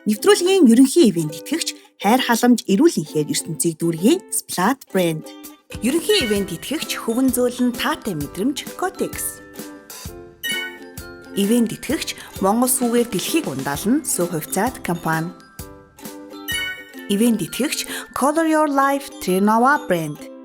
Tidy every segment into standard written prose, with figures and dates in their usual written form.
Нэвтрүүлгийн ерөнхий ивент итгэгч хайр халамж эрүүл энхээр ертөнцийг дүүргэе Splat брэнд. Ерөнхий ивент итгэгч хөвөн зөөлөн таатай мэдрэмж Cotex. Ивент итгэгч Монгол сүүгээр дэлхийг ундаална Сүү хувьцаат компани. Ивент итгэгч Color Your Life Trenova брэнд.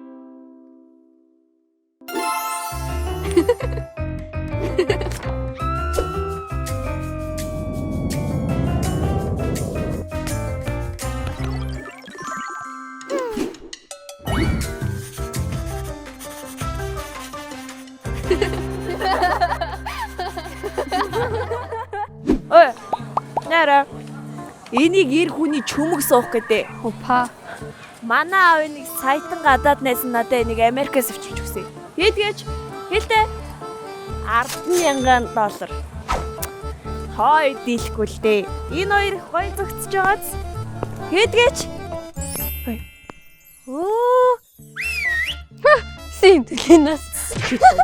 Ой. Нара. Энийг эр хүний чөмөг суух гэдэг. Опа. Манай аав энийг саятан гадаад найз нь надад энийг Америкаас авчирч өгсөн. Хийдгээч. Хэлдэ. 10,000 доллар. Хой дийлэхгүй л дээ. Энэ хоёр их гоё зөгцөж байгааз. Хийдгээч. Ой. Оо. Син төлөнөөс.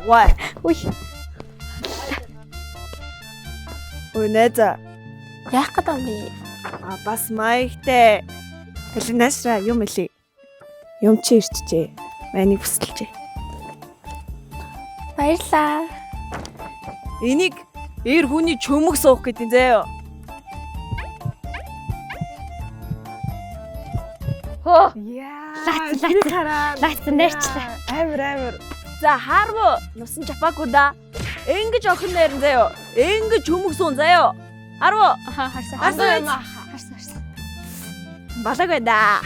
Вай. Үй. Ой найзаа. Яах гэдэг юм бэ? А бас маягтай. Алинасра юм элий. Юм чи ирчихжээ. Манийг бүсэлжээ. Баярлаа. Энийг эр хүний чөмөг суух гэдэг юм заяа. Хөө. Яа. Лац лац. Лац нэрчлээ. Амар амар. За харвуу нусан чапаагүй да. Ингэж охин нэрэн заяа. Ингэж чөмөг суун заяа. Харвуу. Аха харсан. Харсан биз? Харсан харсан. Балаг байна да.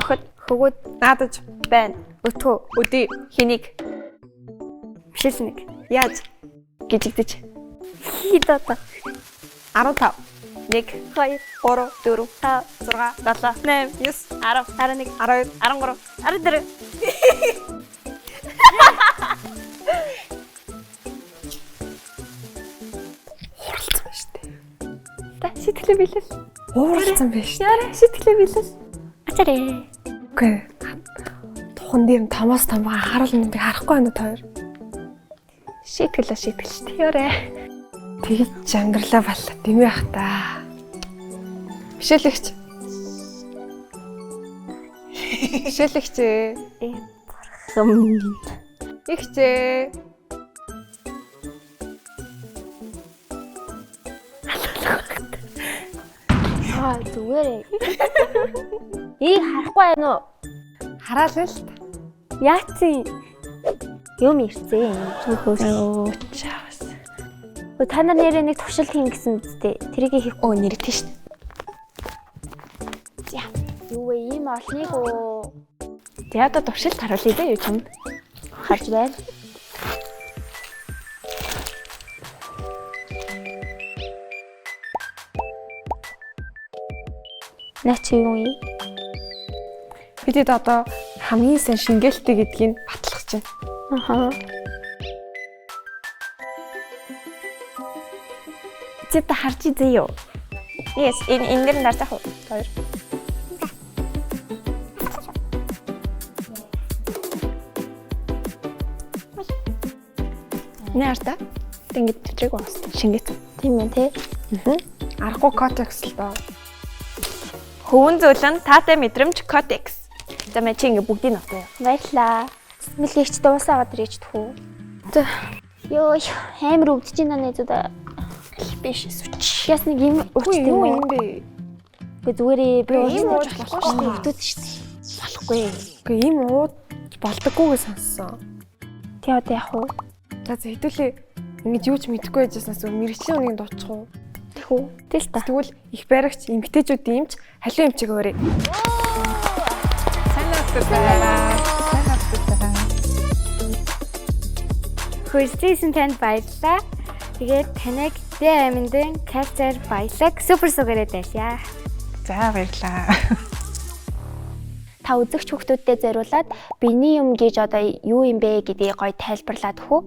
Охид хөгөөд Наадаж байна. Өтгөө өдий хэнийг бишэл нэг яаж гжигдэж хий дата 15 1 2 3 4 5 6 7 8 9 10 11 12 13 14. Хуралцсан байна шүү дээ. Та шитгэлээ билэл. Ууралцсан байна шүү. Яарэ шитгэлээ билэл. Ачаарэ. Үгүй. Тухан дээр нь томоос том байгаа харуул юм би харахгүй байна та хоёр. Шитгэлээ шитгэл шүү дээ. Яарэ. Тэгж амьдралаа баллаа дэмий бах та. Бишэлэгч. Бишэлэгч ээ. Э бурхан минь. Игч ээ. Аа зүгээрээ. Эийг харахгүй байна уу? Хараал л та. Яатсан юм ирцээ. Өө чаас. Өө та нар нэрээ нэг туршилт хийн гэсэн үсттэй. Тэрийг хийх Өө нэртэй шүү. За. Юу вэ? Ийм олныг уу За одоо туршилт харуулъя дээ юу чамд. харж байна. Наа чи юу юм? Бидэд одоо хамгийн сайн шингээлттэй гэдгийг батлах чинь. Аха. Чи та харж изээ юу? Yes, энэ энэ дэр нь дарж уу? Хоёр. Нэ харта. Тэг ингэж нэвтрэг бас шингээц. Тийм ээ тий. Аргагүй котекс л доо. Хөвөн зөөлөн таатай мэдрэмж котекс. За мэ чи ингэ бүгдийг автай. Баярлаа. Мэлэгч дуусаа аваад ирээч тхүү. За. Йоо, амар өвдөж байна найзуудаа. Биш сүч. Яс нэг юм Үгүй уучт юм юу уу? юм бэ? Үгүй зүгээрээ би Үгүй, ийм ууж ууж болохгүй болохгүй шүү дээ. шүү Өвдөд шүү дээ. Болохгүй. Үгүй ийм ууд болдоггүй гэж сонссон. Тий одоо яах вэ? За за хэдүүлээ ингэж юу ч мэдэхгүй байжсанаас мэрэгчлийн үнийг дуучих уу? Тэхүү. Тэгэл та. Тэгвэл их баригч эмгтээчүүдийн эмч халиун эмчиг өөрэй. Сайн автай. Сайн автай. Хөрссөн танд баярлалаа. Тэгээд таныг Дэ аминдын кальцаар баялаг супер сугаараа дайлаа. За баярлаа. Та үзэгч хүүхдүүдтэй зориулаад биений юм гэж одоо юу юм бэ гэдгийг гоё тайлбарлаад хөө.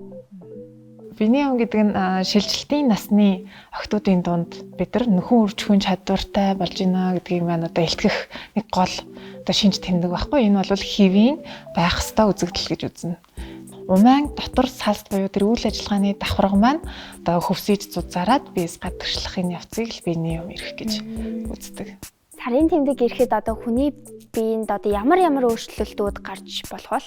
Биений юм гэдэг нь шилжилтийн насны охидуудын дунд бид нар нөхөн үржихэн чадвартай болж байна гэдгийг маань одоо илтгэх нэг гол одоо шинж тэмдэг байхгүй. Энэ бол хэвийн байх ёстой үзэгдэл гэж үзнэ. Умайн дотор салст буюу тэр үйл ажиллагааны давхарга маань одоо хөвсөж зузаараад биес гадагшлах энэ явцыг л биений юм ирэх гэж үздэг. Сарын тэмдэг ирэхэд одоо хүний биеинд одоо ямар ямар өөрчлөлтүүд гарч болох вэ?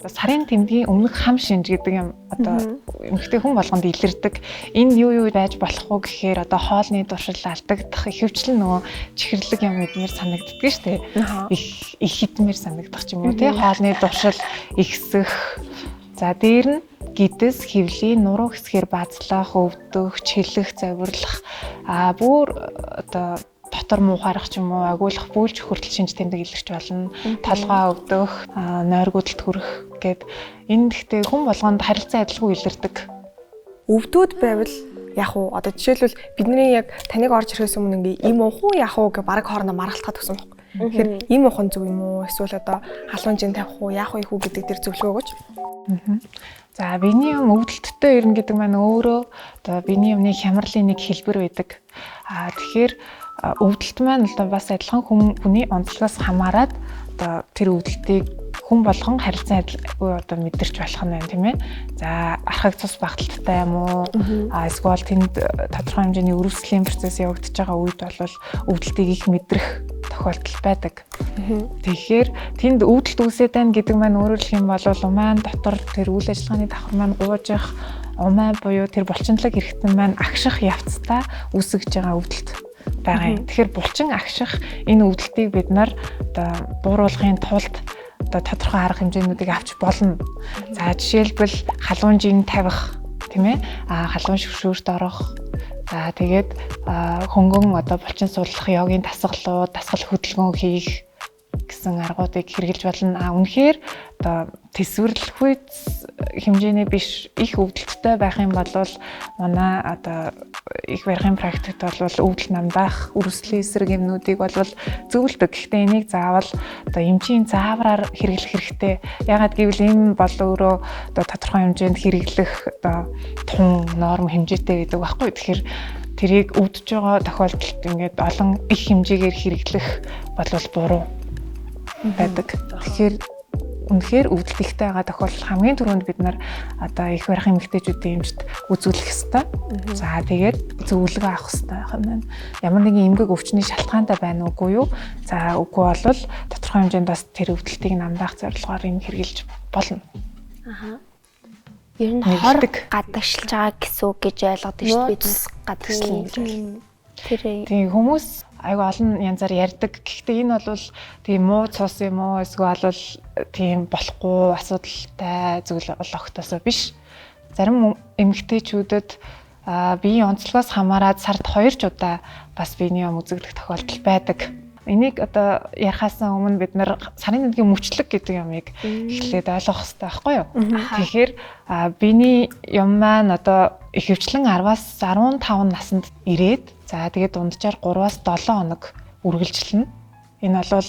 Сарын тэмдгийн өмнөх хам шинж гэдэг юм одоо эмэгтэй хүн болгонд илэрдэг. Энэ юу юу байж болох уу гэхээр одоо хоолны туршил алдагдах, ихэвчлэн нөгөө чихэрлэг юм идмээр санагддаг шүү дээ. Их их идмээр санагдах ч юм уу тий. Хоолны туршил ихсэх. За дээр нь гидэс, хөвлийн нуруу хэсгээр базлах, өвдөх, чилэх, завирлах а бүр одоо дотор муухайрах ч юм уу, агуулах бөөлж хүртэл шинж тэмдэг илэрч болно. Толгой өвдөх, нойргүйдэлд хүрэх гээд энэ гэхдээ хүн болгонд харилцан адилгүй илэрдэг. Өвдүүд байвал яг уу одоо жишээлбэл бидний яг таныг орж ирэхээс өмнө ингээ им уух уу яах уу гэ бараг хоорондоо маргалтгаад өгсөн байхгүй. Тэгэхээр им уух нь зөв юм уу эсвэл одоо халуун жин тавих уу яах вэ хүү гэдэг тэр зөвлөгөө өгөөч. За биений юм өвдөлттэй ирнэ гэдэг маань өөрөө одоо биений юмны хямралын нэг хэлбэр байдаг. Аа тэгэхээр өвдөлт маань одоо бас адилхан хүний онцлогоос хамаарат одоо тэр өвдөлтийг хүн болгон харилцан адилгүй одоо мэдэрч болох нь байна тийм ээ. За архаг цус багталттай юм уу? А эсвэл тэнд тодорхой хэмжээний өрөвслийн процесс явагдаж байгаа үед бол өвдөлтийг их мэдрэх тохиолдол байдаг. Тэгэхээр тэнд өвдөлт үүсээд байна гэдэг маань өөрөөр хэлэх юм бол умайн дотор тэр үйл ажиллагааны давхар маань гуужих умай буюу тэр булчинлаг эрхтэн маань агших явцдаа үүсгэж байгаа өвдөлт байгаа юм. Тэгэхээр булчин агших энэ өвдөлтийг бид нар одоо бууруулахын тулд одоо тодорхой арга хэмжээнүүдийг авч болно. За жишээлбэл халуун жин тавих тийм ээ. А халуун шүршүүрт орох. За тэгээд хөнгөн одоо булчин суулгах йогийн дасгалууд, дасгал хөдөлгөөн хийх гэсэн аргуудыг хэрэгжилж болно. А үнэхээр одоо төсвөрлөхүйц хэмжээний биш их өвдөлттэй байх юм бол манай одоо их барихын практикт бол өвдөл намдаах, өрсөлийн эсрэг юмнуудыг бол зөвлөдөг. Гэхдээ энийг заавал одоо эмчийн заавраар хэрэглэх хэрэгтэй. Яагаад гэвэл эм бол өөрөө одоо тодорхой хэмжээнд хэрэглэх одоо тун норм хэмжээтэй гэдэг байхгүй. Тэгэхээр тэрийг өвдөж байгаа тохиолдолд ингээд олон их хэмжээгээр хэрэглэх бол буруу байдаг. Тэгэхээр үнэхээр өвдөлт ихтэй байгаа тохиолдолд хамгийн түрүүнд бид нар одоо их барих эмэгтэйчүүдийн эмчт үзүүлэх ёстой. За тэгээд зөвлөгөө авах ёстой байх юм байна. Ямар нэгэн эмгэг өвчний шалтгаантай байна уугүй юу? За үгүй бол тодорхой хэмжээнд бас тэр өвдөлтийг намдаах зорилгоор эм хэрэглэж болно. Аха. Ер нь хор гадагшилж байгаа гэсэн үг гэж ойлгодог шүү дээ. Бид гадагшлана гэж байна. Тэр тийм хүмүүс айгүй олон янзаар ярьдаг. Гэхдээ энэ бол тийм муу цус юм уу эсвэл бол тийм болохгүй асуудалтай зүйл бол огтосоо биш. Зарим эмэгтэйчүүдэд биеийн онцлогоос хамаарат сард 2 ч удаа бас биений юм үзэгдэх тохиолдол байдаг. Энийг одоо ярихаас өмнө бид нар сарын тэмдгийн мөчлөг гэдэг юмыг эхлээд ойлгох хэрэгтэй байхгүй юу? Тэгэхээр биений юм маань одоо ихэвчлэн 10-аас 15 наснд ирээд за тэгээд дунджаар 3-аас 7 хоног үргэлжилнэ. Энэ бол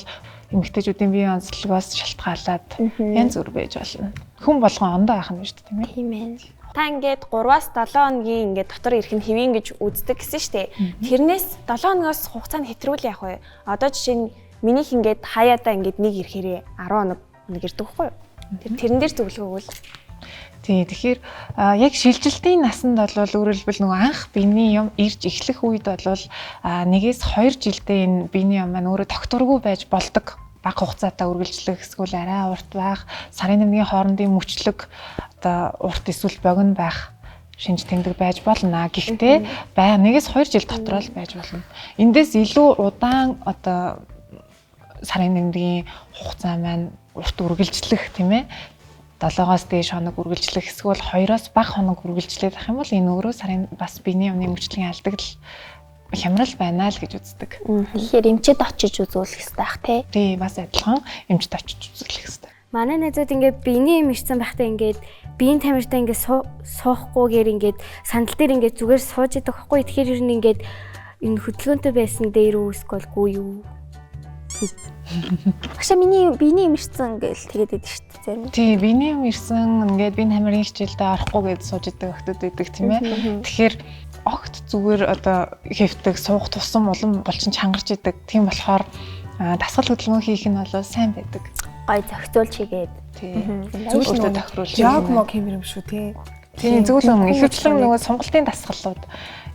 эмэгтэйчүүдийн биеийн онцлогоос шалтгаалаад янз бүр байж болно. Хүн болгон ондоо байх нь шүү дээ, тийм ээ. Тийм ээ. Та ингээд 3-аас 7 хоногийн ингээд дотор ирэх нь хэвийн гэж үздэг гэсэн шүү дээ. Тэрнээс 7 хоногоос хугацаанд хэтрүүл яах вэ? Одоо жишээ нь минийх ингээд хаяадаа ингээд нэг ирэхээрээ 10 хоног нэг ирдэг байхгүй юу? Тэрэн дээр зөвлөгөө өгвөл. Тий, тэгэхээр яг шилжилтийн насанд бол өөрөөр хэлбэл нөгөө анх биений юм ирж эхлэх үед бол 1-ээс 2 жилдээ энэ биений юм маань өөрөө тогтворгүй байж болдог. Бага хугацаатай үргэлжлэх эсвэл арай урт байх, сарын нэмгийн хоорондын мөчлөг одоо урт эсвэл богино байх шинж тэмдэг байж болно. Гэхдээ бай 1-ээс 2 жил дотор л байж болно. Эндээс илүү удаан одоо сарын нэмгийн хугацаа маань урт үргэлжлэх тийм ээ. 7-оос дээш хоног үргэлжлэх эсвэл 2-оос бага хоног үргэлжлээд ах юм бол энэ өөрөө сарын бас биений юмны мөчлөгийн алдагдал хямрал байна л гэж үздэг. Тэгэхээр эмчэд очиж үзүүлэх хэрэгтэй ах тий. Тий, бас адилхан эмчэд очиж үзүүлэх хэрэгтэй. Манай найзууд ингээд биений юм ирсэн байхдаа ингээд биеийн тамиртай ингээд суухгүйгээр ингээд сандал дээр ингээд зүгээр сууж идэх байхгүй. Тэгэхээр ер нь ингээд энэ хөдөлгөөнтэй байсан дээр үү эсвэл гүй юу? Багшаа миний биений юм ирсэн гээл тэгээд идэв шүү дээ зарим. Тий, биений юм ирсэн ингээд биеийн хамрын хичээлдээ орохгүй гэж сууж идэг охтууд байдаг тийм ээ. Тэгэхээр огт зүгээр одоо хэвтэг суух тусам улам болчин чангарч идэг. Тийм болохоор дасгал хөдөлгөөн хийх нь бол сайн байдаг. Гой зохицуулж хийгээд. Тий. Өөртөө тохируулж. Йог мог хиймэр юм шүү тий. Тийм зөвлөн ихэвчлэн нөгөө сонголтын дасгалууд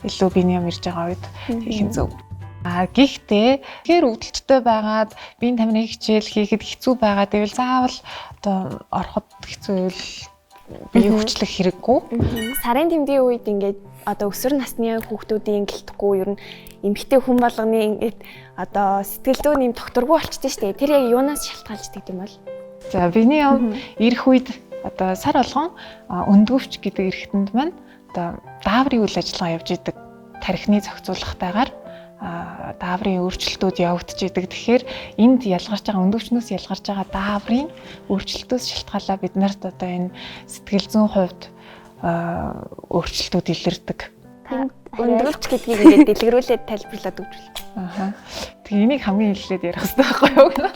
илүү биений юм ирж байгаа үед хийх нь зөв. А гэхдээ тэгэхээр өвдөлттэй байгаад биеийн тамирын хичээл хийхэд хэцүү байгаа гэвэл заавал одоо ороход хэцүү байвал бие хүчлэх хэрэггүй. Сарын тэмдгийн үед ингээд одоо өсвөр насны хүүхдүүдийн гэлтгүй ер нь эмэгтэй хүн болгоны ингээд одоо сэтгэл зүйн юм тогтворгүй болчихдээ шүү дээ. Тэр яг юунаас шалтгаалждаг юм бол? За биений юм ирэх үед одоо сар болгон өндгөвч гэдэг эрхтэнд маань одоо дааврын үйл ажиллагаа явж идэг. Тархины зохицуулгатайгаар дааврын өөрчлөлтүүд явагдаж идэг. Тэгэхээр энд ялгарч байгаа өндөвчнөөс ялгарч байгаа дааврын өөрчлөлтөөс шалтгаалаа бид нарт одоо энэ сэтгэл зүйн хувьд өөрчлөлтүүд илэрдэг. Өндөвч гэдгийг ингээд дэлгэрүүлээд тайлбарлаад өгч байна. Аха. Тэгээ энийг хамгийн эхлээд ярих хэрэгтэй байхгүй юу гэнэ.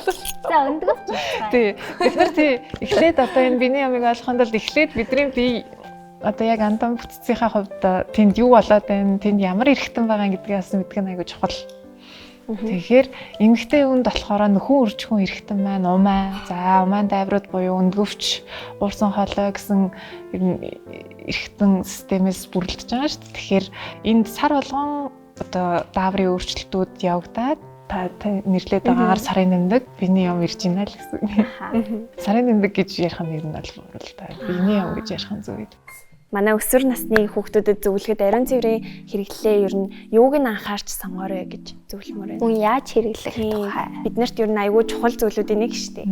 За өндөвч. Тий. Бид нар тий эхлээд одоо энэ биений ямыг ойлгохын тулд эхлээд бидний бие одоо яг антом бүтцийнхаа хувьд тэнд юу болоод байна, тэнд ямар эрхтэн байгаа гэдгийг бас мэдэх нь айгүй чухал. Тэгэхээр эмэгтэй хүнд болохоор нөхөн үржихүн эрхтэн маань умай, за умайн дайврууд буюу өндгөвч, уурсан хоолой гэсэн ер нь эрхтэн системээс бүрэлдэж байгаа шүү дээ. Тэгэхээр энд сар болгон одоо дааврын өөрчлөлтүүд явагдаад та нэрлээд байгаагаар сарын нэмдэг биений юм ирж байна л гэсэн. Сарын нэмдэг гэж ярих нь ер нь бол буруу л та. Биений юм гэж ярих нь зөв. Манай өсвөр насны хүүхдүүдэд зөвлөхөд ариун цэврийн хэрэглээ ер нь юуг нь анхаарч сонгоорой гэж зөвлөмөр байна. Мөн яаж хэрэглэх тухай. Бид нарт ер нь айгүй чухал зүйлүүдийн нэг шүү дээ.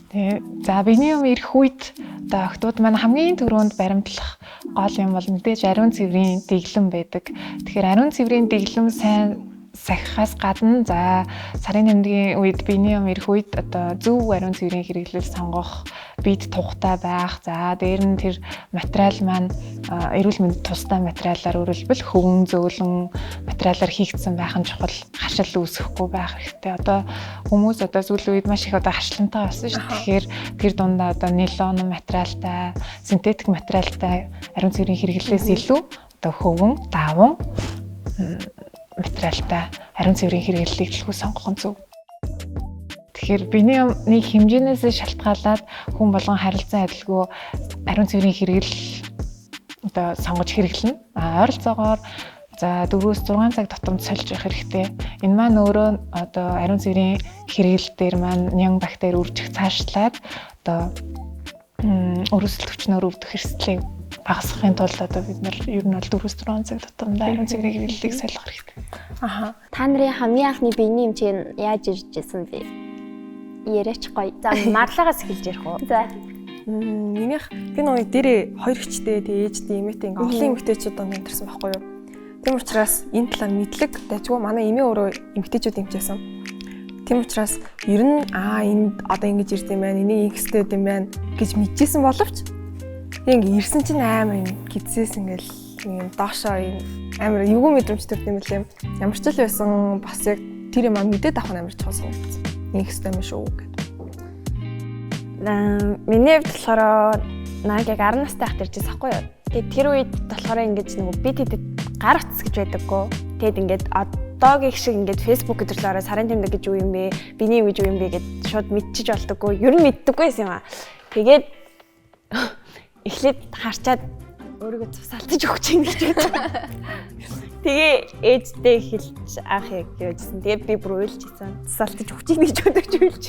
Тэгээ за биений юм ирэх үед одоо охтууд маань хамгийн түрүүнд баримтлах гол юм бол мэдээж ариун цэврийн дэглэм байдаг. Тэгэхээр ариун цэврийн дэглэм сайн сахихаас гадна за сарын нэмдгийн үед биений юм ирэх үед одоо зөв ариун цэврийн хэрэглэл сонгох, бид тухтай байх. За дээр нь тэр материал маань эрүүл мэндэд тустай материалаар өөрөлдвөл хөвөн зөөлөн материалаар хийгдсэн байх нь чухал. Харшил үүсэхгүй байх хэрэгтэй. Одоо хүмүүс одоо сүүлийн үед маш их одоо харшламтай болсон шүү дээ. Тэгэхээр тэр дундаа одоо нилон материалтай, синтетик материалтай ариун цэврийн хэрэглэлээс илүү одоо хөвөн, даван материалтай ариун цэврийн хэрэглэлийг төлхөө сонгох нь зөв. Тэгэхээр биений юмны хэмжээнээс шалтгаалаад хүн болгон харилцан адилгүй ариун цэврийн хэрэглэл одоо сонгож хэрэглэнэ. А ойролцоогоор за 4-6 цаг тутамд сольж явах хэрэгтэй. Энэ маань өөрөө одоо ариун цэврийн хэрэглэл дээр маань нян бактери үржих цаашлаад одоо өрөөсөл хүчнээр өвдөх эрсдлийг багасгахын тулд одоо бид нар ер нь бол 4-6 цаг тутамдаа ариун цэврийн хэрэглэлийг солих хэрэгтэй. Аха. Та нарын хамгийн анхны биений эмчээ нь яаж ирж исэн бэ? Яриач гоё. За марлагаас эхэлж ярих уу? За. Минийх би нөгөө дээрээ хоёр хчтэй тэгээ ээжтэй эмээтэй ингээ олон эмэгтэйчүүд донд амьдарсан байхгүй юу? Тийм учраас энэ талаар мэдлэг дайггүй манай эмээ өөрөө эмэгтэйчүүд эмчээсэн. Тийм учраас ер нь энд одоо ингэж ирд юм байна, энийг ингэстэй юм байна гэж мэдчихсэн боловч ингээ ирсэн чинь амар юм гидсээс ингээл юм доошоо юм амар эвгүй мэдрэмж төрд юм лээ. Ямар ч л байсан бас яг тэр юм мэдээд авах нь амар чухал санагдсан. Ингэстэй юм шүү гэдэг. Миний хувьд болохоор наг яг 10 настай байхад ирж байсан байхгүй юу. Тэгээд тэр үед болохоор ингэж нөгөө бид хэдэд гар утас гэж байдаггүй. Тэгээд ингээд одоогийн шиг ингээд Facebook гэдэрлээрээ сарын тэмдэг гэж юу юм бэ? Биений юм гэж юу юм бэ гэд шууд мэдчиж болдоггүй. Ер нь мэддэггүй байсан юм аа. Тэгээд эхлээд харчаад өөрийгөө цусаалтаж өгч юм гэж бодсон. Тэгээ ээжтэй хэлж анх яг яажсэн. Тэгээд би бүр уйлж исэн. Цусаалтаж өгч юм гэж бодож уйлж.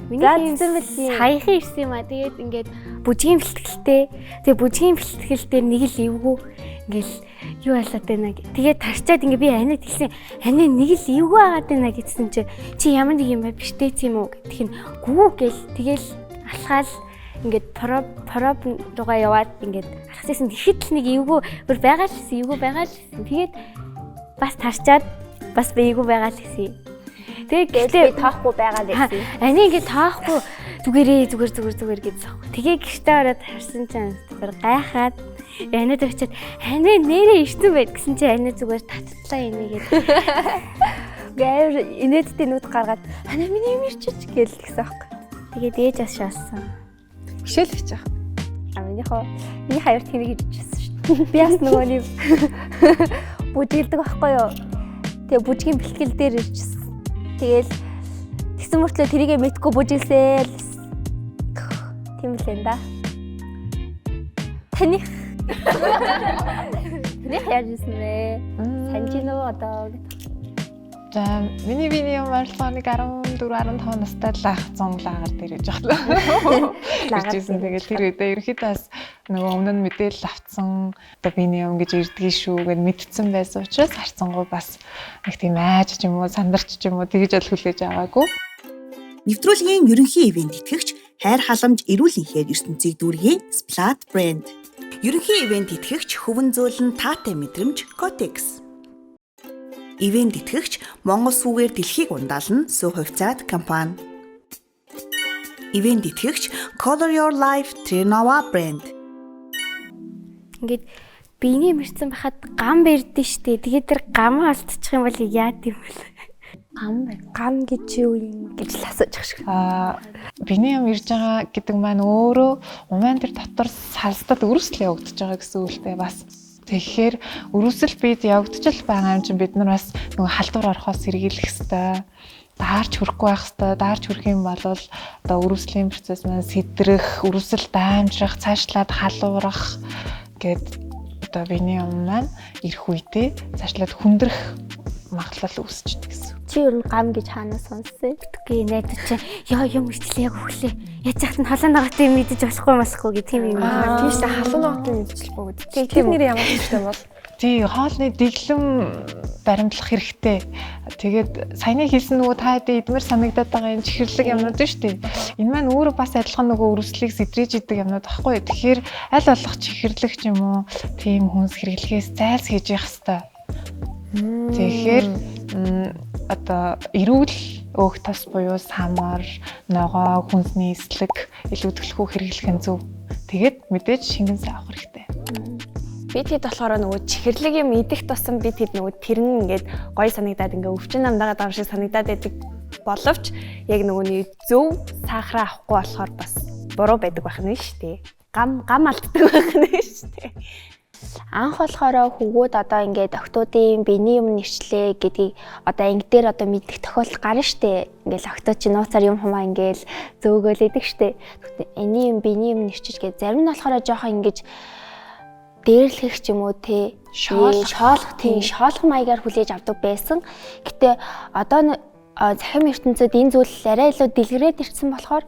Миний саяхан ирсэн юм а. Тэгээд ингээд бүжгийн бэлтгэлтэй. Тэгээд бүжгийн бэлтгэл дээр нэг л эвгүй ингээл юу болоод байна гэ. Тэгээд тарчаад ингээ би анид хэлсэн. Ани нэг л эвгүй байгаад байна гэсэн чи чи ямар нэг юм бэ биштэйц юм уу гэх нь гүү гэл тэгэл алхаал ингээд проб руугаа яваад ингээд алхажсэн. Тэгэхэд л нэг эвгүй бүр байгаа л гэсэн эвгүй байгаа л гэсэн. Тэгээд бас тарчаад бас би эвгүй байгаа л гэсэн. Тэгээд би тоохгүй байгаа л гэсэн. Ани ингээд тоохгүй зүгээрээ зүгээр гэж зах. Тэгээ гэртээ ороод харсан чинь бүр гайхаад Анаад очиад ханаа нэрээ ирсэн байд гэсэн чи анаа зүгээр таттлаа энийгээд. Гээвэр инээдтэй нүд гаргаад ханаа миний юм ирчиж гээл гэсэн аахгүй. Тэгээд ээж бас шаалсан. Хишээл гэж байгаа. А минийхөө миний хаяр тэрийг ирчихсэн шүү дээ. Би бас нөгөө нэг бүжгэлдэг байхгүй юу? Тэгээ бүжгийн бэлтгэл дээр ирчихсэн. Тэгээл тэгсэн мөртлөө тэрийгэ мэдгүй бүжгэлсээл. Тийм л энэ да. Таних Таних яаж ирсэн бэ? Санаж гинөө одоо гэдэг. За миний биений юм ойролцоогоо нэг 14 15 настай л ах 100 лагаар дээр иж ахлаа. Иржсэн. Тэгэл тэр үедээ ерөнхийдөө бас нөгөө өмнө нь мэдээлэл авцсан одоо биений юм гэж ирдгийг шүү гэд мэдсэн байсан учраас харцангуй бас нэг тийм айж ч юм уу сандарч ч юм уу тэгж л хүлээж аваагүй. Нэвтрүүлгийн ерөнхий ивент итгэгч хайр халамж эрүүл энхээр ертөнцийг дүүргэе Splat брэнд. Ерөнхий ивент итгэгч хөвөн зөөлөн таатай мэдрэмж Cotex. Ивент итгэгч Монгол сүүгээр дэлхийг ундаална Сүү хувьцаат компани. Ивент итгэгч Color Your Life Trinova брэнд. Ингээд биений мэрцэн байхад гам барьдэн штэ. Тэгээд тэр гамаа алдчих юм бол яад юм бэ? Гам байна. Гам гэж юу юм гэж л асууж байгаа шиг. Аа биений юм ирж байгаа гэдэг маань өөрөө умайн тэр дотор салстад өрсөл явагдаж байгаа гэсэн үг л дээ бас. Тэгэхээр өрөөсөл бид явагдаж л байгаа юм чинь бид нар бас нөгөө халдвар орохоос сэргийлэх хэвээр даарч хүрэхгүй байх хэвээр даарч хүрэх юм бол одоо өрөөслийн процесс маань сэтрэх, өрөөсөл даамжрах, цаашлаад халуурах гэд одоо биений юм маань ирэх үедээ цаашлаад хүндрэх магадлал үүсчихдээ гэсэн. Чи ер нь гам гэж хаанаас сонссон? Битгий найдаж чи ёо юм ичлээ яг өглөө. Яаж яхад нь халуун ногоотой юм идэж болохгүй болохгүй гэх тийм юм. Аа тийм шүү дээ. Халуун ногоотой юм идэж болохгүй гэдэг. Тэр нэр ямар хэрэгтэй бол? Тий, хоолны дэглэм баримтлах хэрэгтэй. Тэгээд саяны хэлсэн нөгөө та хэдий идмэр санагдаад байгаа юм чихэрлэг юмнууд нь шүү дээ. Энэ маань өөрөө бас адилхан нөгөө өрсөлийг сэтрэж идэг юмнууд байхгүй. Тэгэхээр аль болох чихэрлэг ч юм уу тийм хүнс хэрэглэхээс зайлсхийж явах хэрэгтэй. Тэгэхээр одоо эрүүл өөх тос буюу самар, ногоо, хүнсний эслэг илүү төлхөө хэрэглэх нь зөв. Тэгээд мэдээж шингэн сайн авах хэрэгтэй. Би тэд болохоор нөгөө чихэрлэг юм идэх тусам би тэд нөгөө тэр нь ингээд гоё санагдаад ингээ өвчин намдаагаад байгаа юм шиг санагдаад байдаг боловч яг нөгөө нэг зөв сахараа авахгүй болохоор бас буруу байдаг байх нь шүү дээ. Гам гам алддаг байх нь шүү дээ. Анх болохоор хөвгүүд одоо ингээд октоодын биений юм нэрчлээ гэдгийг одоо анги дээр одоо мэдэх тохиолдол гарна штэ. Ингээл октод чи нууцаар юм хумаа ингээл зөөгөөл идэг штэ. Эний юм биений юм нэрчиж гээд зарим нь болохоор жоохон ингэж дээрлэх ч юм уу те шоолох тийм шоолох маягаар хүлээж авдаг байсан. Гэтэ одоо цахим ертөнцид энэ зүйл арай илүү дэлгэрээд ирсэн болохоор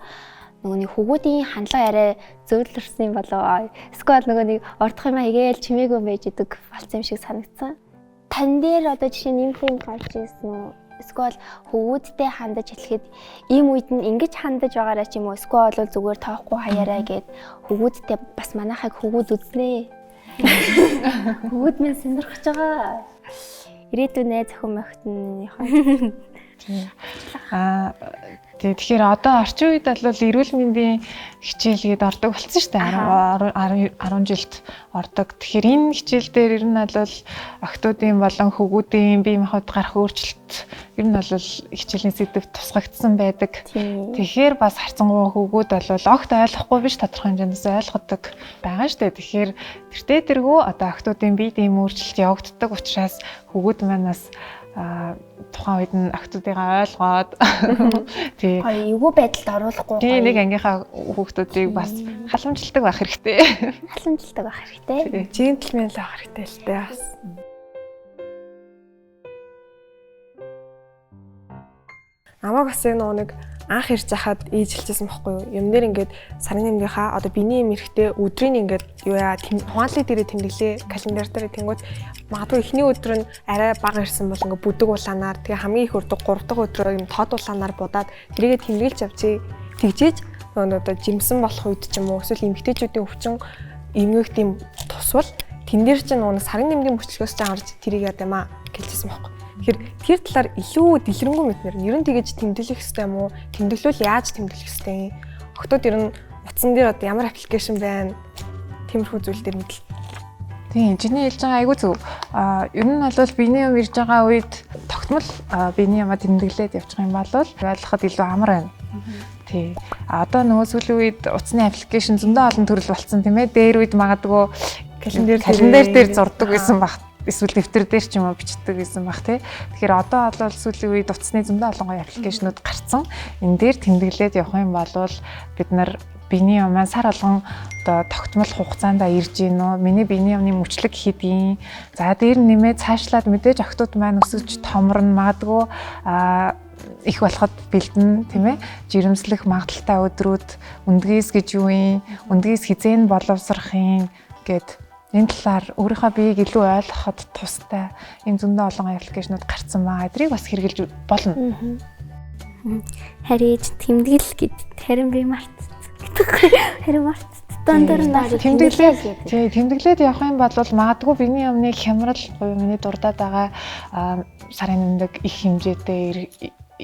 нөгөө нэг хөвгүүдийн хандлага арай зөөлрсөн юм болоо. Эсвэл нөгөө нэг ордох юм хийгээл чимээгүй байж идэг болсон юм шиг санагдсан. Тан дээр одоо жишээ нь юм гарч ирсэн үү? Эсвэл хөвгүүдтэй хандаж хэлэхэд ийм үед нь ингэж хандаж байгаарай ч юм уу? Эсвэл бол зүгээр тоохгүй хаяарай гэд хөвгүүдтэй бас манайхыг хөвгүүд үзнэ. Хөвгүүд минь сонирхож байгаа. Ирээдүйн найз охин мохтныхоо. Аа тэгэхээр одоо орчин үед бол эрүүл мэндийн хичээл гээд ордог болсон шүү дээ. 10 жилд ордог. Тэгэхээр энэ хичээл дээр ер нь бол охтуудын болон хөвгүүдийн бие махбод гарах өөрчлөлт ер нь бол хичээлийн сэдэв тусгагдсан байдаг. Тэгэхээр бас харцангуй хөвгүүд бол огт ойлгохгүй биш тодорхой хэмжээндээс ойлгодог байгаа шүү дээ. Тэгэхээр тэртээ тэргүй одоо охтуудын биед ийм өөрчлөлт явагддаг учраас хөвгүүд маань бас тухайн үед нь охтуудыгаа ойлгоод тий гоё эвгүй байдалд оруулахгүй тий нэг ангийнхаа хүүхдүүдийг бас халамжладаг байх хэрэгтэй. Халамжладаг байх хэрэгтэй. Джентльмен л байх хэрэгтэй л дээ бас. Намайг бас яг нэг анх ирж хахад ээж хэлчихсэн байхгүй юу? Юм нэр ингээд сарын нэмгийнхаа одоо биений юм эрэхтэй өдрийн ингээд юу яа хуанлын дээрээ тэмдэглээ календар дээр тэнгууд магадгүй эхний өдөр нь арай бага ирсэн бол ингээд бүдэг улаанаар тэгээ хамгийн их өрдөг 3 дахь өдрөө юм тод улаанаар будаад тэрийгэ тэмдэглэж авчи тэгжээж нөгөө одоо жимсэн болох үед ч юм уу эсвэл эмэгтэйчүүдийн өвчин эмгээгт юм тусвал тэн дээр чинь нөгөө сарын нэмгийн мөчлөгөөс ч ангарч тэрийг яа дэмаа гэлжсэн байхгүй. Тэгэхээр тэр талаар илүү дэлгэрэнгүй мэдмээр. Ер нь тэгэж тэмдэглэх ёстой юм уу? Тэмдэглүүл яаж тэмдэглэх ёстой юм? Октод ер нь утсан дээр одоо ямар аппликейшн байна? Тиймэрхүү зүйл дээр мэдл. Тийм, чиний хэлж байгаа айгүй зөв. Ер нь бол биений юм ирж байгаа үед тогтмол биений юмаа тэмдэглээд явчих юм бол ойлгоход илүү амар байна. Тий. А одоо нөгөө сүүлийн үед утасны application зөндөө олон төрөл болцсон, тийм ээ. Дээр үед магадгүй Календар календар дээр зурдаг байсан баг, эсвэл дэвтэр дээр ч юм уу бичдэг байсан баг, тий. Тэгэхээр одоо бол сүүлийн үед утасны зөндөө олон гоё application ууд гарцсан. Энэ дээр тэмдэглээд явах юм бол бид нар биений юм маань сар болгон одоо тогтмол хугацаанд ирж гин үү? Миний биений юмны мөчлөг хэдийн? За, дээр нэмээд цаашлаад мэдээж охтууд маань өсөж томорно, магадгүй их болоход бэлдэн, тийм ээ, жирэмслэх магадлалтай өдрүүд, өндгийс гэж юу юм, өндгийс хэзээ нь боловсрох юм гэд энэ талаар өөрийнхөө биеийг илүү ойлгоход тустай ийм зөндөө олон application ууд гарцсан байгаа. Эдрийг бас хэрэглэж болно. Харин тэмдэглэл гэд, харин би мартцсан гэдэг. Харин мартцсан. Дундуур нь Тэмдэглээд, тий, тэмдэглээд явах юм бол магадгүй биений юмны хямрал буюу миний дурдаад байгаа сарын нэмдэг их хэмжээтэй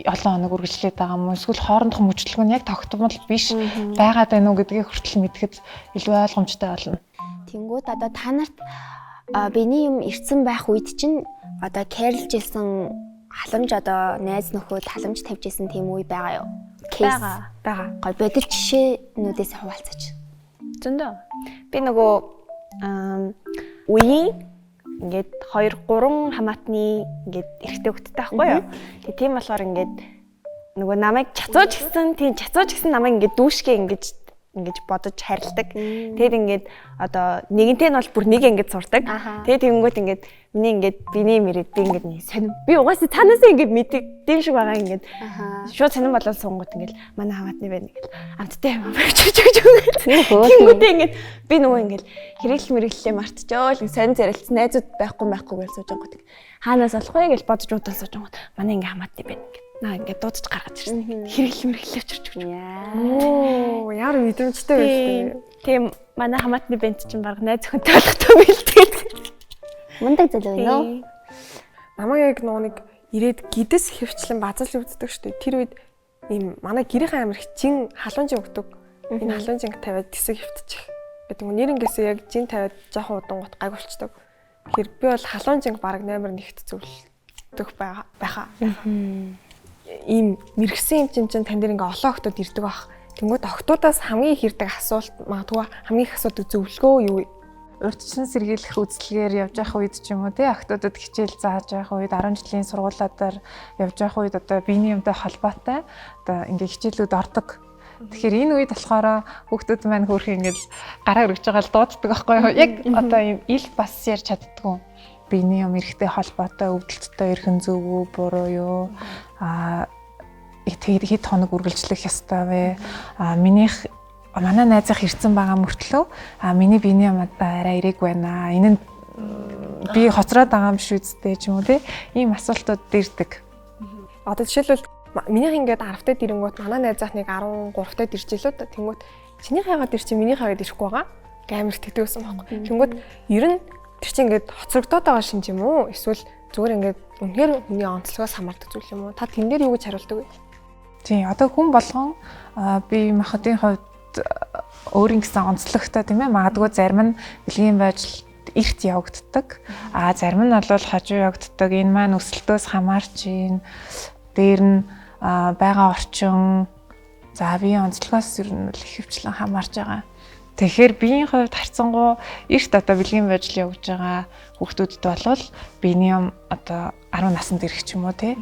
олон хоног үргэлжлээд байгаа юм уу, эсвэл хоорондох мөчлөг нь яг тогтмол биш байгаад байна уу гэдгийг хүртэл мэдэхэд илүү ойлгомжтой болно. Тэнгүүд одоо та нарт биений юм ирсэн байх үед чинь одоо care лж исэн халамж, одоо найз нөхөд халамж тавьж исэн тийм үе байгаа юу? Case. Байгаа. Байгаа. Гой бодит жишээнүүдээс хуваалцаач. Зөндөө. Би нөгөө үеийн ингээд 2 3 хамаатны ингээд эрэгтэй хүүхэдтэй байхгүй юу? Тэгээ тийм болохоор ингээд нөгөө намайг чацууж гисэн, тийм, чацууж гисэн намайг ингээд дүүшгээ ингэж ингэж бодож харилдаг. Тэгээд ингээд одоо нэгэнтэй нь бол бүр нэг ингээд сурдаг. Тэгээд тэгэнгүүт ингээд миний ингээд биний мэрэд би ингээд нэг сонин, би угаасаа цаанаасаа ингээд мэддэг шиг байгаа, ингээд шууд сонин болоод суунгууд ингээд манай хамаатны байна гэл амттай юм авч чиг чиг. Тэнгүүтээ ингээд би нөгөө ингээд хэрэглэл мэргэлээ мартчихоо л сонин зарилцсан найзууд байхгүй байхгүй гэж сууж байгаа. Хаанаас олох вэ гэж бодож удаа сууж байгаа. Манай ингээд хамаатны байна гэл наа ингээд дуудаж гаргаж ирсэн. Хэрэглэл мэргэлээ авчирч өгч. Оо, ямар мэдрэмжтэй байлээ. Тийм, манай хамаатны бент чинь баг найз охинтой болохтой бэлтгээд. Мундаг залуу нөө. Намайг яг нөгөө нэг ирээд гидэс хөвчлэн базал өвддөг шүү дээ. Тэр үед ийм манай гэрийнхэн амар их жин, халуун жин өгдөг. Энэ халуун жин тавиад тэсэг хөвтчих. Гэдэг юм. Нэрнгээсээ яг жин тавиад жоохон удангууд гайг болчдөг. Тэгэхээр би бол халуун жинг баг номер 1-т зөвлөдөх байхаа. Ийм мэрэгсэн юм чинь тань дээр ингээ олон охтууд ирдэг бах. Тэнгүүд охтуудаас хамгийн их ирдэг асуулт, магадгүй хамгийн их асуудаг зөвлөгөө юу вэ? Урьдчилан сэргийлэх үзлэгээр явж явах үед ч юм уу, тий, охтуудад хичээл зааж явах үед, 10 жилийн сургуулиудаар явж явах үед одоо биений юмтай холбоотой одоо ингээ хичээлүүд ордог. Тэгэхээр энэ үед болохоор хүүхдүүд маань хөөрхөн ингээд гараа өргөж байгаа л дууддаг байхгүй юу? Яг одоо ийм ил бас ярьж чаддгүй. Биений юм эрэхтэй холбоотой өвдөлттэй эрхэн зөв үү, буруу юу? Тэгээд хэд хоног үргэлжлэх ёстой вэ? Минийх, манай найзах ирсэн байгаа мөртлөө миний биений юм одоо арай ирээг байна. Энэ нь би хоцроод байгаа юм шүү дээ ч юм уу, тий. Ийм асуултууд дэрдэг. Одоо жишээлбэл минийх ингээд 10 тад ирэнгүүт манай найзах нэг 13 тад ирж илүү да. Тэнгүүт чинийх яагаад ир чи минийх яагаад ирэхгүй байгаа гэмээр тэгдэг байсан байхгүй. Тэнгүүт ер нь тэр чинь ингээд хоцрогдоод байгаа шинж юм уу? Эсвэл зүгээр ингээд үнэхээр хүний онцлогоос хамаардаг зүйл юм уу? Та тэн дээр юу гэж хариулдаг вэ? Тийм, одоо хүн болгон бие махбодын хувьд өөрийн гэсэн онцлогтой, тийм ээ. Магадгүй зарим нь бэлгийн байдал эрт явагддаг. Зарим нь бол хожуу явагддаг. Энэ маань өсөлтөөс хамаарч ийн. Дээр нь байгаа орчин, за, биеийн онцлогоос ер нь л ихэвчлэн хамаарч байгаа. Тэгэхээр биеийн хувьд харьцангуй эрт одоо бэлгийн байдал явж байгаа хүүхдүүдэд бол биений юм одоо 10 наснд ирэх ч юм уу, тий.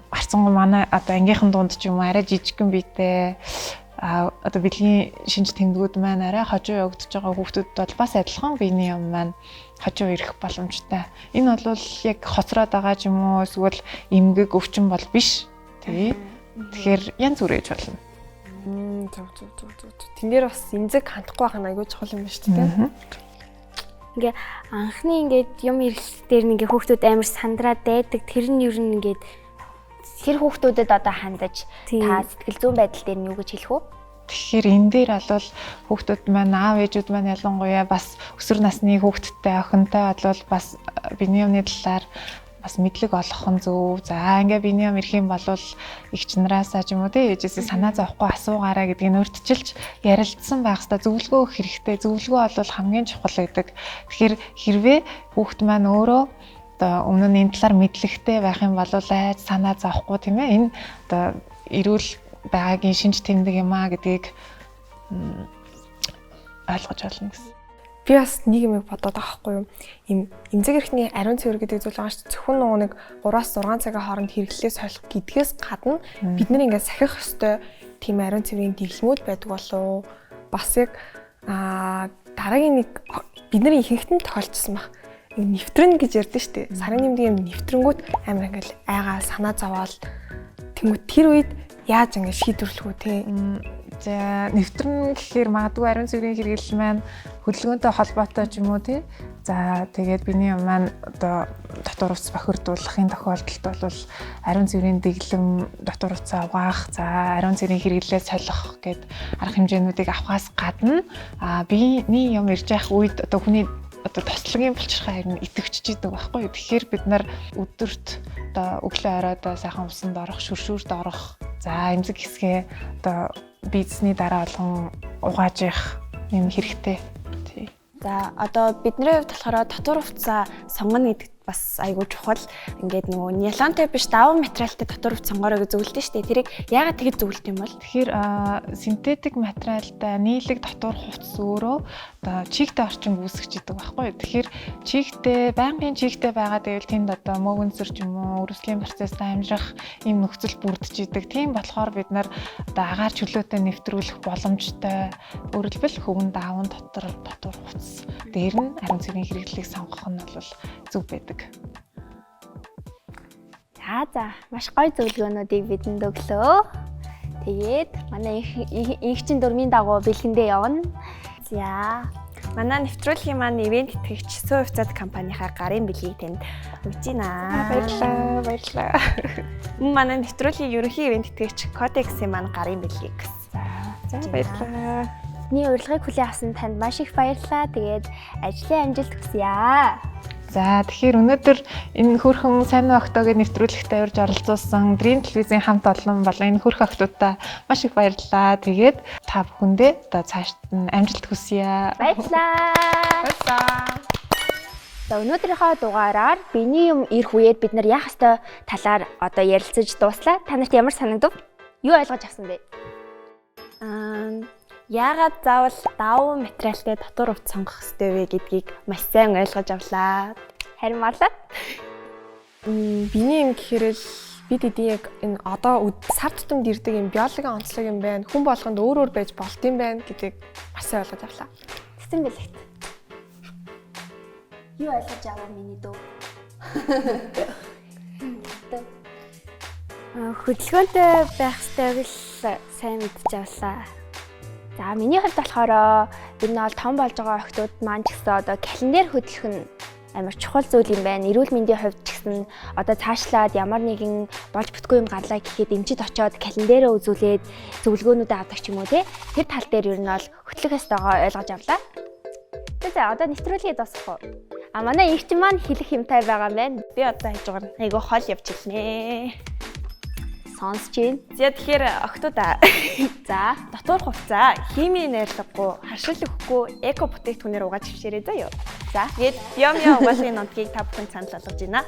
Харьцангуй манай одоо ангийнхан дунд ч юм уу арай жижигхэн биетэй, одоо бэлгийн шинж тэмдгүүд маань арай хожуу явагдаж байгаа хүүхдүүдэд бол бас адилхан биений юм маань хожуу ирэх боломжтой. Энэ бол яг хоцроод байгаа ч юм уу, эсвэл эмгэг өвчин бол биш, тий. Тэгэхээр янз бүрээж болно. Зөв, зөв, зөв, зөв. Тэн дээр бас эмзэг хандахгүй байх нь айгүй чухал юм байна шүү дээ. Ингээ анхны ингээд юм ирэхлээр дээр ингээ хүүхдүүд амар сандраад дайдаг. Тэр нь ер нь ингээд тэр хүүхдүүдэд одоо хандаж та сэтгэл зүйн байдал дээр нь юу гэж хэлэх вэ? Тэгэхээр энэ дээр бол хүүхдүүд маань, аав ээжүүд маань ялангуяа бас өсвөр насны хүүхэдтэй, охинтой бол бас биений юмны талаар бас мэдлэг олгох нь зөв. За ингээ биений юм ирэх юм бол эгч нараасаа ч юм уу тий ээжээсээ санаа зовхгүй асуугаарай гэдгийг урьдчилж ярилцсан байх хэвээр зөвлөгөө өгөх хэрэгтэй. Зөвлөгөө бол хамгийн чухал байдаг. Тэгэхээр хэрвээ хүүхэд маань өөрөө одоо өмнө нь энэ талаар мэдлэгтэй байх юм бол айж санаа зовхгүй тийм ээ энэ одоо эрүүл байгаагийн шинж тэмдэг юм аа гэдгийг ойлгож байна гэсэн. Би бас нэг юм бодоод байгаа хгүй юу? Им эмзэг эрхний ариун цэвэр гэдэг зүйл байгаа шүү. Зөвхөн нөгөө нэг 3-6 цагийн хооронд хэрэглээ солих гэдгээс гадна бид нар ингээд сахих ёстой тийм ариун цэврийн дэглэмүүд байдаг болов. Бас яг дараагийн нэг бидний ихэнхт нь тохиолдсон баг. Нэвтрэн гэж ярьдэн шүү дээ. Сарын нэмдэг юм нэвтрэнгүүт амар ингээд айгаа санаа зовоол тэнгүүт тэр үед яаж ингээд шийдвэрлэх үү те? За нэвтрэн гэхээр магадгүй ариун цэврийн хэрэглэл маань хөдөлгөөнтэй холбоотой ч юм уу тий. За тэгээд биений юм маань одоо дотор утас бохирдуулахын тохиолдолд бол ариун цэврийн дэглэм дотор утсаа угаах, за ариун цэврийн хэрэглээ солих гэд арга хэмжээнүүдийг авахаас гадна биений юм ирж явах үед одоо хүний одоо тослогийн булчирхай харин идэвхжиж идэг байхгүй юу. Тэгэхээр бид нар өдөрт одоо өглөө оройд сайхан усанд орох, шүршүүрт орох, за эмзэг хэсгээ одоо бизнесний дараа болгон угааж явах юм хэрэгтэй. Тий. За одоо бидний хувьд болохоор дотор хувцас сонгоно гэдэг бас айгүй чухал. Ингээд нөгөө нялонтой биш даван материалтай дотор хувцас сонгороо гэж зөвлөдөө шүү дээ. Тэрийг яагаад тэгж зөвлөд юм бол? Тэгэхээр синтетик материалтай нийлэг дотор хувцас өөрөө одоо чигтэй орчин үүсгэж идэг байхгүй юу? Тэгэхээр чигтэй, байнгын чигтэй байгаа гэвэл тэнд одоо мөөгөнсөр ч юм уу, өрслийн процесст амжирах ийм нөхцөл бүрдэж идэг. Тийм болохоор бид нар одоо агаар чөлөөтэй нэвтрүүлэх боломжтой. Өөрөөр хэлбэл хөвөн даван дотор хувцас дээр нь ариун цэврийн хэрэглэлийг сонгох нь бол зөв байдаг. За маш гоё зөвлөгөөнүүдийг бидэнд өглөө. Тэгээд манай инхчин дөрмийн дагуу бэлгэндээ явна. За манай нэвтрүүлгийн маань ивент итгэгч Сүү хувьцаат компанийнхаа гарын бэлгийг танд өгч байна. Баярлалаа, баярлалаа. Мөн манай нэвтрүүлгийн ерөнхий ивент итгэгч Codex-ийн маань гарын бэлгийг гэсэн. За баярлалаа. Бидний урилгыг хүлээн авсан танд маш их баярлалаа. Тэгээд ажлын амжилт хүсье. За тэгэхээр өнөөдөр энэ хөөрхөн сайн охтоогийн нэвтрүүлэгтээ урьж оролцуулсан Dream телевизийн хамт олон болон энэ хөөрхөн охтуудаа маш их баярлалаа. Тэгээд та бүхэндээ одоо цаашд нь амжилт хүсье. Баярлалаа. Баярлалаа. За өнөөдрийнхөө дугаараар биений юм ирэх үеэд бид нар яах ёстой талаар одоо ярилцаж дууслаа. Та нарт ямар санагдав? Юу ойлгож авсан бэ? Яагаад заавал давуу материалтай дотор хувцас сонгох ёстой вэ гэдгийг маш сайн ойлгож авлаа. Харин марлаа. Биений юм гэхээр л бид эдийн яг энэ одоо сар тутамд ирдэг юм биологийн онцлог юм байна. Хүн болгонд өөр өөр байж болт юм байна гэдгийг маш сайн ойлгож авлаа. Цэцэн бэлэгт. Юу ойлгож авав миний дүү? Хөдөлгөөнтэй байх ёстойг л сайн мэдж авлаа. За миний хувьд болохоор ер нь бол том болж байгаа охтууд маань ч гэсэн одоо календар хөдлөх нь амар чухал зүйл юм байна. Эрүүл мэндийн хувьд ч гэсэн одоо цаашлаад ямар нэгэн болж бүтгүй юм гарлаа гэхэд эмчид очиод календараа үзүүлээд зөвлөгөөнүүдээ авдаг ч юм уу те. Тэр тал дээр ер нь бол хөтлөх ёстойгоо ойлгож авлаа. За одоо нэвтрүүлгийг дуусгах уу? А манай эгч маань хэлэх юмтай байгаа юм байна. Би одоо хажуугаар айгүй хол явж хэлнэ. Сонсч байна. За тэгэхээр охтуудаа. За дотор хувцас химийн найрлагагүй, харшил өгөхгүй эко бүтээгдэхүүнээр угааж хвшээрэй заяа. За тэгээд Биомио угаалгын нутгийг та бүхэнд санал болгож байна.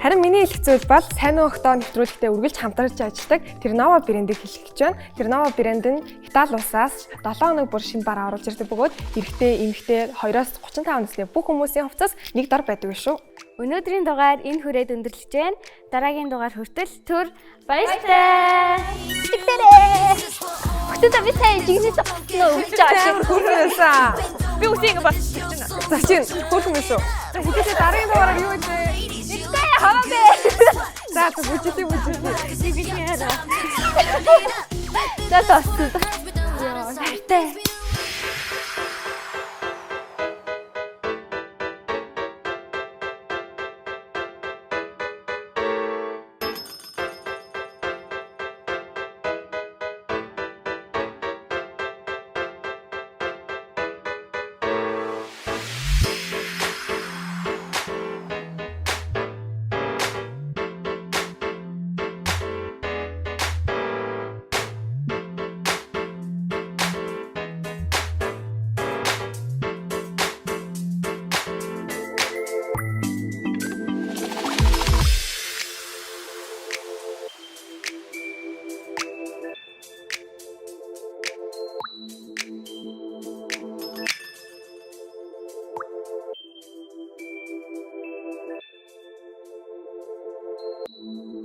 Харин миний хэлэх зүйл бол сайн уу охтоо нэвтрүүлэгтээ үргэлж хамтарч ажилладаг Тернова брендийг хэлэх гэж байна. Тернова брэнд нь Итали улсаас 7 хоног бүр шинэ бараа оруулж ирдэг бөгөөд эрэгтэй, эмэгтэй 2-оос 35 насны бүх хүмүүсийн хувцас нэг дор байдаг шүү. Өнөөдрийн дугаар энэ хүрээд өндөрлөж байна. Дараагийн дугаар хүртэл түр баяртай. Жигсэрээ. Хөтөдөө би сайн жигнэс авсан өгч байгаа шүү. Хөөрхөн байсан. Би үсээ ингэ босчих чинь. За чинь хөөрхөн байсан. За хэдийдээ дараагийн дугаараар юу вэ? Жигсээ хамаа бэ. За бүжиглээ бүжиглээ. За тоссон. Баяртай. Thank you.